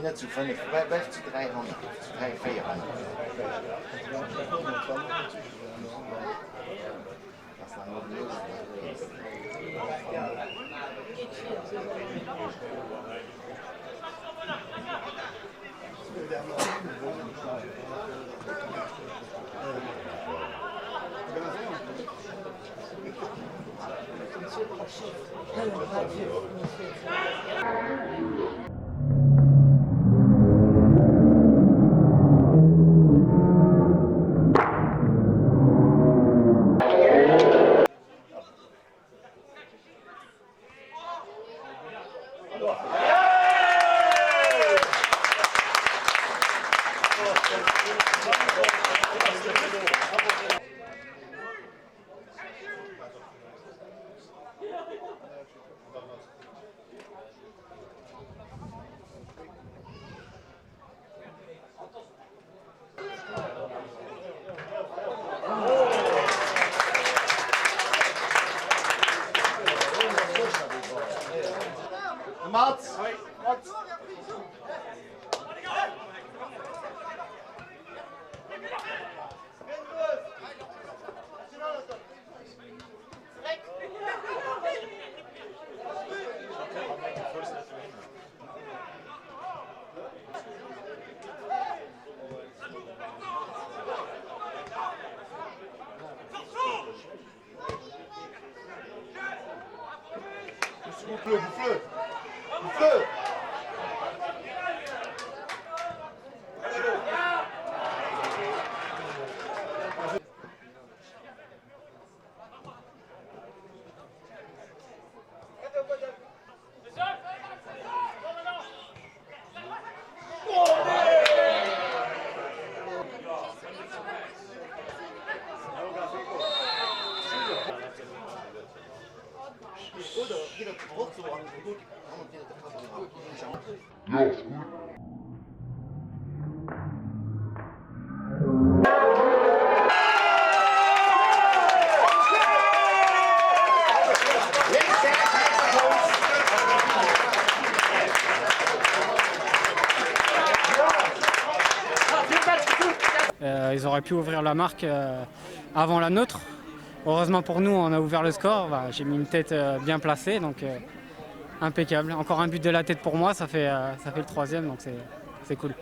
Spillt net zu 5, bleift zu 3 hannen, zu 3, 4 hannen. Mats! Mats! Ils auraient pu ouvrir la marque avant la nôtre. Heureusement pour nous, on a ouvert le score. J'ai mis une tête bien placée, donc impeccable. Encore un but de la tête pour moi, ça fait, ça fait le troisième, donc c'est cool.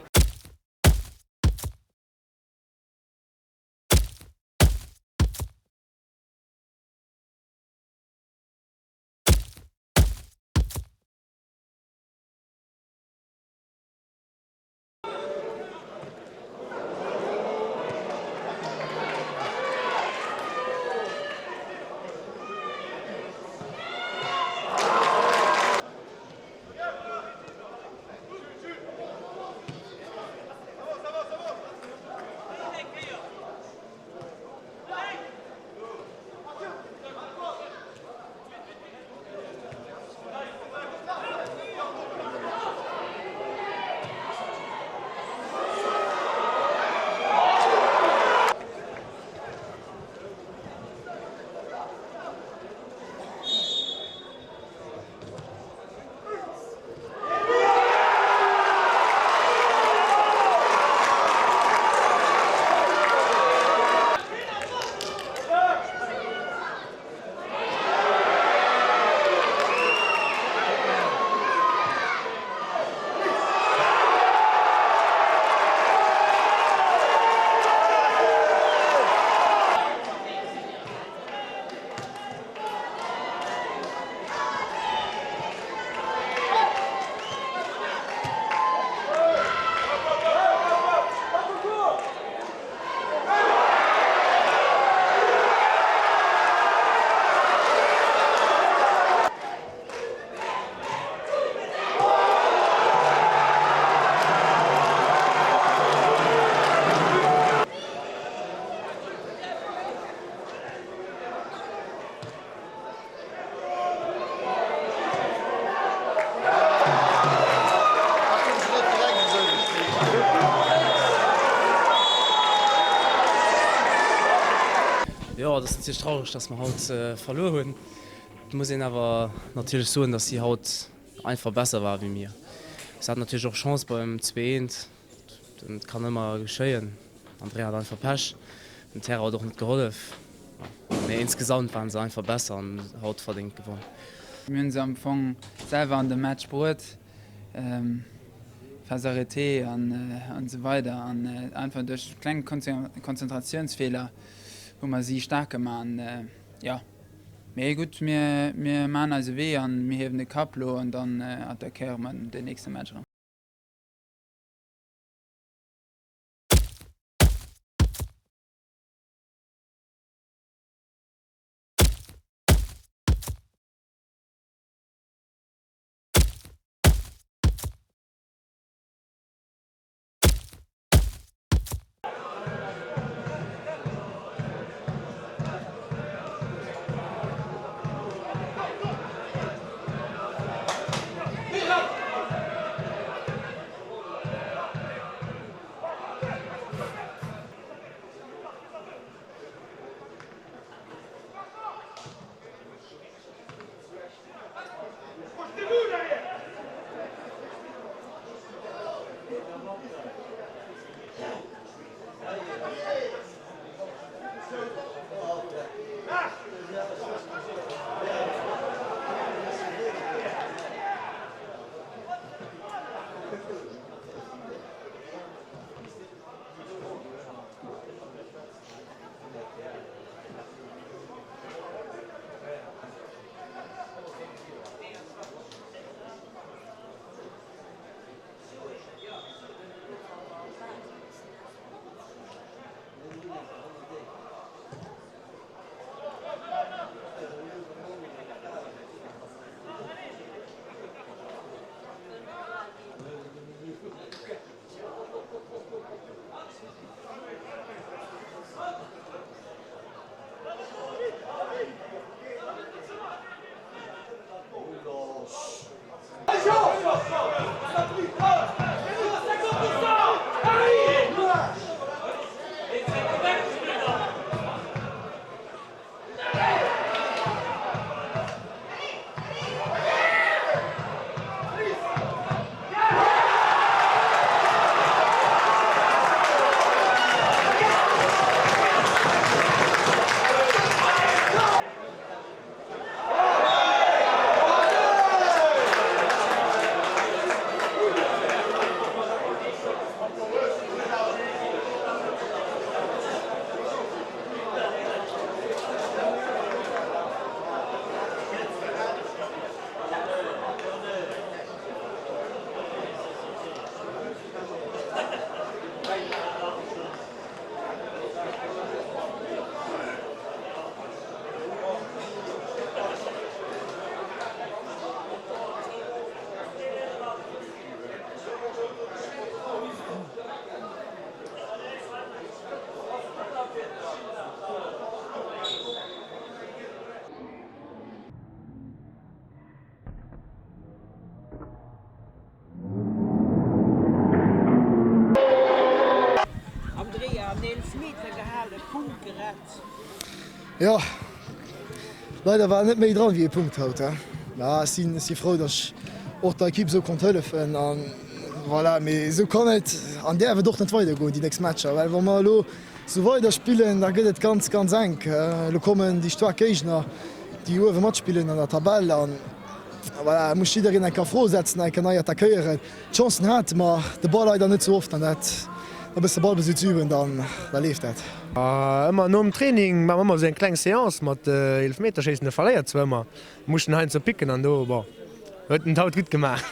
Jo, et ass natierlech traureg, dass mer haut verluer hunn. Et muss een awer natierlech soen, dass si haut einfach besser ware wéi mir. Se haten natierlech och Chance beim 2, 1, dat kann ëmmer geschéien. Andrea hat einfach Pech, den Terrain huet och net gehollef, mee insgesamt waren se einfach besser an haut verdéngt gewonn. Mir hunn se am Fong selwer an de Match bruet, Phase arrêtée an esou weider an einfach duerch kleng Konzentratiounsfeeler hu mer si staark gemaach an jo, mee gutt, mir maachen eise Wee an mir hiewen de Kapp lo an dann attackéiere mer den nächste Match erëm. Andrea an Eelefmeter gehale Punkt gerett. Jo, leider war net méi dran wéi ee Punkt haut. Mä ech sinn, ech si frou, datt ech och der Ekipp esou konnt hëllefen an voilà. Mee esou kann et an däerf et och net weidergoen déi nächst Matcher, well wa mer elo esou weider spillen, da gëtt et ganz, ganz enk. Elo kommen déi staark Géigner, déi uewe matspillen an der Tabell an voilà, muss jiddereen eng Kéier a Fro setzen, eng Kéier nei attackéieren. D'Chancen hate mer, de Ball leider net sou oft an dat e bësse Ballbesitz üben, dann da leeft dat. Ëmmer nom Training maache mer ëmmer esou eng kleng Seance mat Eelefmeterschéissen. E verléiert zwar ëmmer, muss en heiansdo picken an do, bon, huet en et haut gutt gemaach.